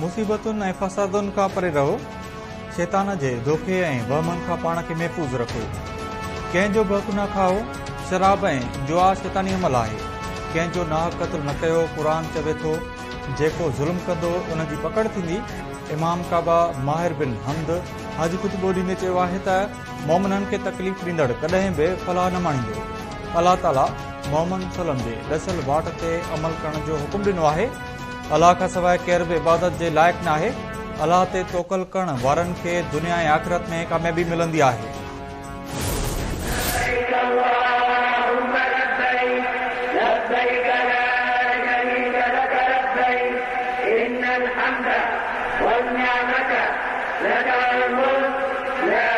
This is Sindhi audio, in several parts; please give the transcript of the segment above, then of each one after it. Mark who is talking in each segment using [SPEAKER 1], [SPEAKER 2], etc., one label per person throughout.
[SPEAKER 1] مصيبتن ۽ فسادن کان پري رهو، شيطان جي دوکي ۽ وهمن کان پاڻ کي محفوظ رکو. ڪنهن جو به حق نه کائو، شراب ۽ جوا شيطاني عمل آهي. ڪنهن جو ناحق قتل نه ڪيو، قرآن چوي ٿو، جيڪو ظلم ڪندو ان جي پڪڙ ٿيندي. امام ڪعبه ماهر بن حمد حج خطبو ڏيندي چيو آهي ته مؤمنن کي تڪليف ڏيندڙ ڪڏهن به فلاح نه ماڻيندو. الله تعاليٰ محمد صلعم جي ڏسيل واٽ تي عمل ڪرڻ جو حڪم ڏنو آهي. الله کان سواء ڪير به عبادت جي لائق ناهي. الله تي توڪل ڪرڻ وارن کي دنيا ۽ آخرت ۾ ڪاميابي ملندي آهي.
[SPEAKER 2] لبيک اللهم لبيک لبيک لا شريک لک لبيک ان الحمد والنعمة لک والملک لا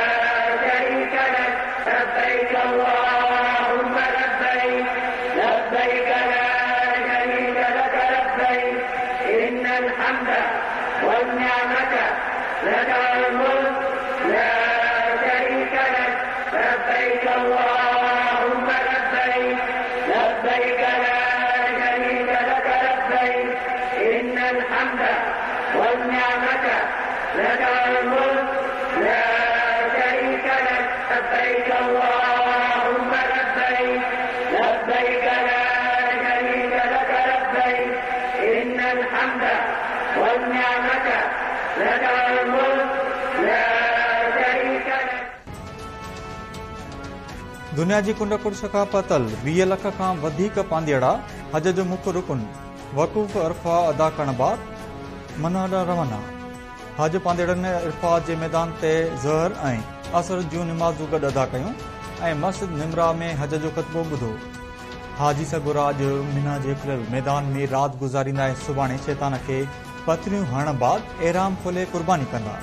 [SPEAKER 2] شريک لک لبيک اللهم لبيک لبيک لا شريک لک لبيک ان الحمد والنعمة لک والملک لا شريک لک لبيک اللهم لبيک لبيک لا شريک لک لبيک ان الحمد والنعمة لک والملک لا شريک لک لبيک اللهم لبيک لبيک لا شريک لک لبيک ان الحمد والنعمة لک والملک لا شريک لک.
[SPEAKER 1] دنيا جي ڪنڊ ڪڙڇ کان پهتل 20 لک کان وڌيڪ پانڌيئڙا حج جو مک رڪن وقوف عرفه ادا ڪرڻ بعد منيٰ ڏانهن روانا. حج پانڌيئڙن عرفات جي ميدان تي ظهر ۽ عصر جون نمازون گڏ ادا ڪيون ۽ مسجد نمره ۾ حج جو خطبو ٻڌو. حاجي سڳورا اڄ منيٰ جي کليل ميدان ۾ رات گذاريندا ۽ سڀاڻي شيطان کي پٿريون هڻڻ بعد احرام کولي قرباني ڪندا.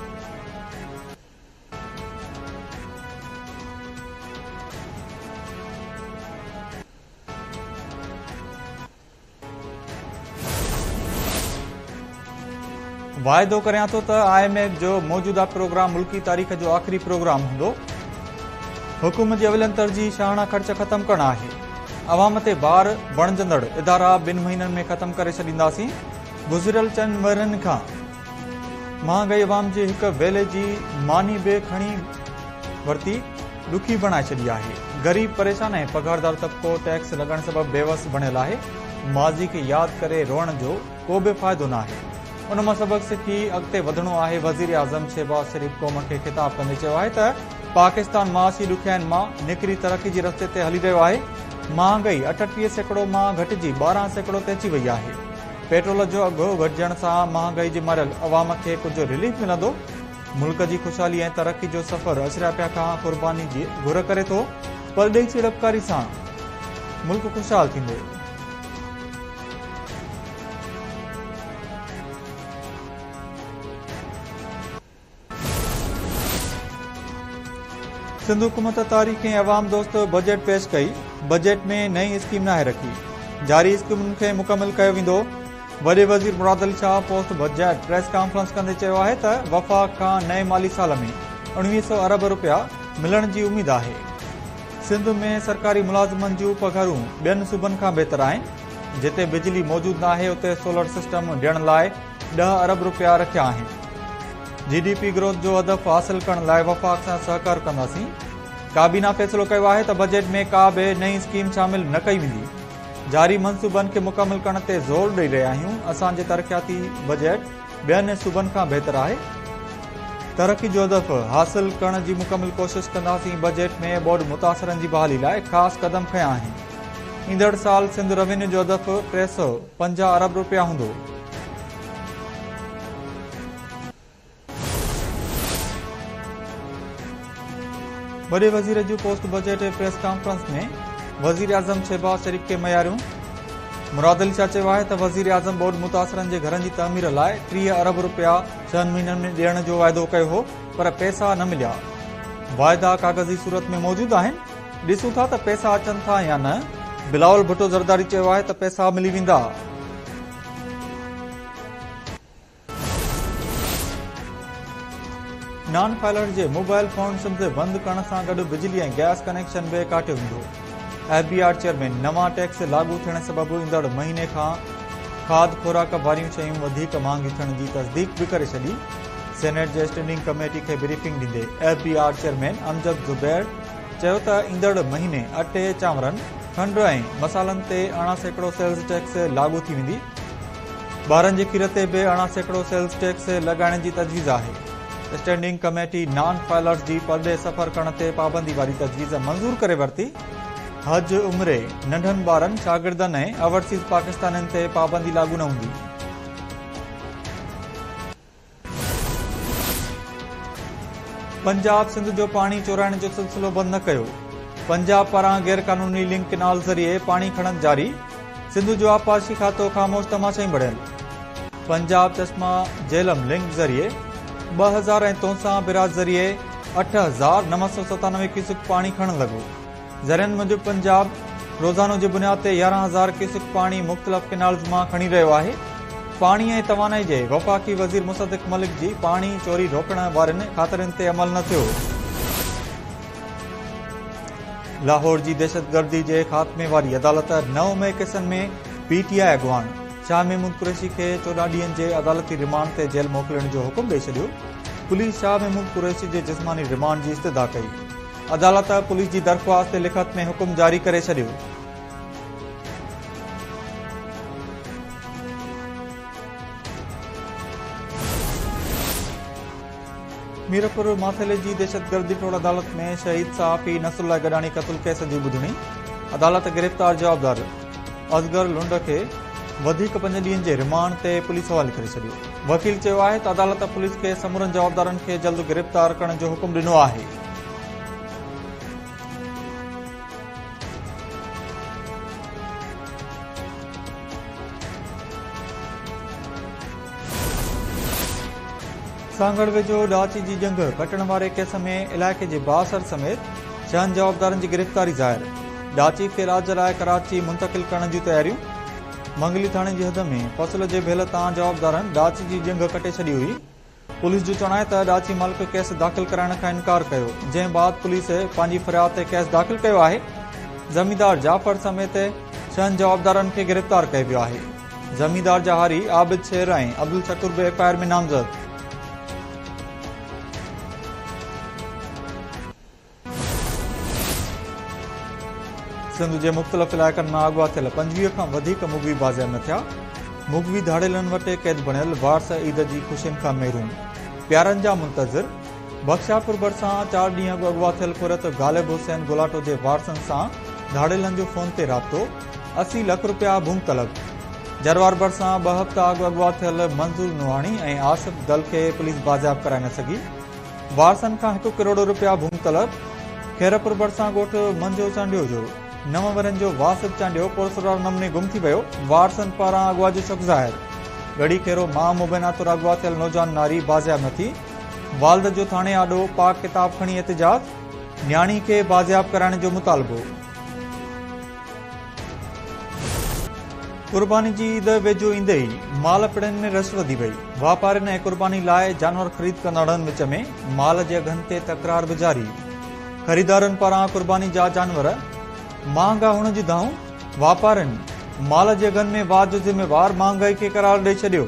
[SPEAKER 1] واعدو ڪريان ٿو ته I M F جو موجوده پروگرام ملڪي تاريخ جو آخري پروگرام هوندو، حڪومت جي اولين ترجيح شاهاڻا خرچ ختم ڪرڻ آهي، عوام تي بار بڻجندڙ ادارا ٻن مهينن ۾ ختم ڪري ڇڏينداسين، گذريل چئن ورهين کان مهانگائي عوام جي هڪ ويلي جي ماني به کڻي ورتي، ڏکي بڻائي ڇڏي آهي، غريب پريشان ۽ پگهاردار طبقو ٽيڪس لڳڻ سبب بيوس بڻيل آهي، ماضي کي ياد ڪري روئڻ جو ڪو به فائدو ناهي، ان مان سبق سکي اڳتي وڌڻو آهي، وزيراعظم شهباز شريف قوم کي خطاب ڪندي چيو آهي ته پاڪستان معاشي ڏکيائين مان نڪري ترقي جي رستي تي هلي رهيو آهي، مهانگائي 38% مان گهٽجي 12% تي اچي وئي آهي، پيٽرول جو اگهه گهٽجڻ سان مهانگائي جي ماريل عوام کي ڪجهه رليف ملندو. ملڪ جي خوشحالي ۽ ترقي جو سفر اشرافيا کان قرباني جي گهر ڪري ٿو، پرڏيهي سيڙپڪاري سان ملڪ خوشحال ٿيندو. سنڌ حڪومت تاريخ ۽ عوام دوست بجيٽ پيش ڪئي، بجيٽ ۾ نئين اسڪيم ناهي رکي، جاري اسڪيمن کي مڪمل ڪيو ويندو. وڏي وزير Murad Ali Shah post budget press conference ڪندي چيو آهي ته وفاق کان نئين مالي سال ۾ 1900 ارب رپيا ملڻ جي اميد آهي. سنڌ ۾ سرڪاري ملازمن جون پگهارون ٻين صوبن کان بهتر آهن، جتي بجلي موجود ناهي اتي سولر سسٽم ڏيڻ لاء 10 ارب رپيا رکيا آهن. جي ڊي پي گروٿ جو هدف حاصل ڪرڻ لاء وفاق سان سهڪار ڪنداسين. ڪابينا فيصلو ڪيو آهي ته بجيٽ ۾ ڪا به نئين اسڪيم شامل نه ڪئي ويندي. جاري منصوبن کي مڪمل ڪرڻ تي زور ڏئي رهيا آهيون، اسان جي ترقياتي بجيٽ ٻين صوبن کان بهتر آهي، ترقي جو هدف حاصل ڪرڻ جي مڪمل ڪوشش ڪنداسين، بجيٽ ۾ ٻوڏ متاثرن جي بحالي لاء خاص قدم کنيا آهن، ايندڙ سال سنڌ روينيو جو هدف 350 ارب رپيا هوندو. وڏي وزير جون پوسٽ بجيٽ پريس ڪانفرنس ۾ وزيراعظم شهباز شريف کي مياريون مراد علي شاهه چيو آهي ته وزيراعظم ٻوڏ متاثرن جي گهرن جي تعمير لاء 30 ارب رپيا ڇهن مهينن ۾ ڏيڻ جو واعدو ڪيو هو پر پئسا نه مليا واعدا ڪاغذي صورت ۾ موجود آهن ڏسون ٿا ته پئسا اچن ٿا يا نه بلاول ڀٽو زرداري چيو آهي ته پئسا ملي ويندا. نان فائلر جي موبائل فون سمز بند ڪرڻ سان گڏ بجلي ۽ گئس ڪنيڪشن به ڪاٽيو ويندو. ايف بي آر چيئرمين نوان ٽيڪس لاڳو ٿيڻ سبب ايندڙ مهيني کان کاڌ خوراڪ واريون شيون وڌيڪ مهانگيون ٿيڻ جي تصديق به ڪري ڇڏي. سينيٽ جي اسٽينڊنگ ڪميٽي کي بريفنگ ڏيندي F B R chairman Amjad Zubair چيو ته ايندڙ مهيني اٽي، چانورن، کنڊ ۽ مصالحن تي 18% سيلز ٽيڪس لاڳو ٿي ويندي. ٻارن جي کير تي به 18% سيلز ٽيڪس لڳائڻ جي تجويز آهي. اسٽينڊنگ ڪميٽي نان فائلرز جي پرڏيهه سفر ڪرڻ تي پابندي واري تجويز منظور ڪري ورتي. حج، عمري، ننڍن ٻارن، شاگردن ۽ اوورسيز پاڪستانين تي پابندي لاڳو نه هوندي. پنجاب سنڌ جو پاڻي چورائڻ جو سلسلو بند نه ڪيو، پنجاب پاران غيرقانوني لنڪ ڪئنال ذريعي پاڻي کڻن جاري، سنڌ جو آبپاشي کاتو خاموش تماشائي بڻيل، پنجاب چشما جهلم لنڪ ذريعي 2000 ۽ تونسا بئراج ذريعي 8997 ڪيوسڪ پاڻي کڻڻ لڳو. ذريعن موجب پنجاب روزانو جي بنياد تي 11 هزار ڪيوسڪ پاڻي مختلف ڪئنالز مان کڻي رهيو آهي. پاڻي ۽ توانائي جي وفاقي وزير مصدق ملڪ جي پاڻي چوري روڪڻ وارين خاطرين تي عمل نه ٿيو. لاهور جي دهشتگردي جي خاتمي واري عدالت 9 مئي ڪيسن ۾ پي ٽي آء اڳواڻ شاهه محمود قريشي کي 14 ڏينهن جي عدالتي رمانڊ تي جيل موڪلڻ جو حڪم ڏئي ڇڏيو. پوليس شاهه محمود قريشي جي جسماني رمانڊ جي استدعا ڪئي. عدالت پوليس جي درخواست تي لکت ۾ حڪم جاري ڪري ڇڏيو. ميرپور ماٿيلي جي دهشتگردي ٽوڙ عدالت ۾ شهيد صحافي نصرالله گڏاڻي قتل ڪيس جي ٻڌڻي، عدالت گرفتار جوابدار اصغر لنڊ کي وڌيڪ پنج ڏينهن جي رمانڊ تي پوليس حوالي ڪري ڇڏيو. وڪيل چيو آهي ته عدالت پوليس کي سمورن جوابدارن کي جلد گرفتار ڪرڻ جو حڪم ڏنو آهي. سانگهڙ ويجهو ڏاچي جي ڄنگهه ڪٽڻ واري ڪيس ۾ علائقي جي بااثر سميت ڇهن جوابدارن جي گرفتاري ظاهر، ڏاچي کي علاج لاء ڪراچي منتقل ڪرڻ جون تياريون، منگلي ٿاڻي جي حد ۾ فصل جي ڀيل تان جوابدارن ڏاچي جي ڄنگهه ڪٽي ڇڏي هئي، پوليس جو چوڻ آهي ته ڏاچي مالڪ ڪيس داخل ڪرائڻ کان انڪار ڪيو، جنهن بعد پوليس پنهنجي فرياد تي ڪيس داخل ڪيو آهي، زميندار جعفر سميت ڇهن جوابدارن کي گرفتار ڪيو ويو آهي، زميندار جا هاري عابد شير ۽ عبدالشڪور به ايف I R ۾ نامزد. سنڌ جي مختلف علائقن مان اغوا ٿيل 25 کان وڌيڪ مغوي بازياب نه ٿيا، مغوي ڌاڙيلن وٽ قيد بڻيل وارث عيد جي خوشين کان محروم، پيارن جا منتظر، بخشاپور ڀرسان چار ڏينهن اڳ اغوا ٿيل پورهيت غالب حسين گولاٽو جي وارثن سان ڌاڙيلن جو فون تي رابطو، 80 لک رپيا ڀونگ طلب، جروار ڀرسان ٻه هفتا اڳ اغوا ٿيل منظور نوحاڻي ۽ آصف دل کي پوليس بازياب ڪرائي نه سگهي. وارثن کان هڪ ڪروڙ رپيا ڀونگ طلب، خيرپور ڀرسان ڳوٺ منجهو چانڊيو جو نو ورهين جو واصف چانڊيو پراسرار نموني گم ٿي ويو، وارثن پاران اغوا جو شڪ ظاهر، ڳڙهي خيرو مان مبينا طور اغوا ٿيل نوجوان ناري بازياب نه ٿي، والد جو ٿاڻي آڏو پاڪ ڪتاب کڻي احتجاج، نياڻي کي بازياب ڪرائڻ جو مطالبو. قرباني جي عيد ويجهو ايندي ئي مال پڙين ۾ رش وڌي وئي، واپارين ۽ قرباني لاء جانور خريد ڪندڙن وچ ۾ مال جي اگهن تي تڪرار به جاري، خريدارن پاران قرباني جا جانور مهانگا هئڻ جي دانهون، واپارين مال جي اگهن ۾ واڌ جو ذميوار مهانگائي کي قرار ڏئي ڇڏيو.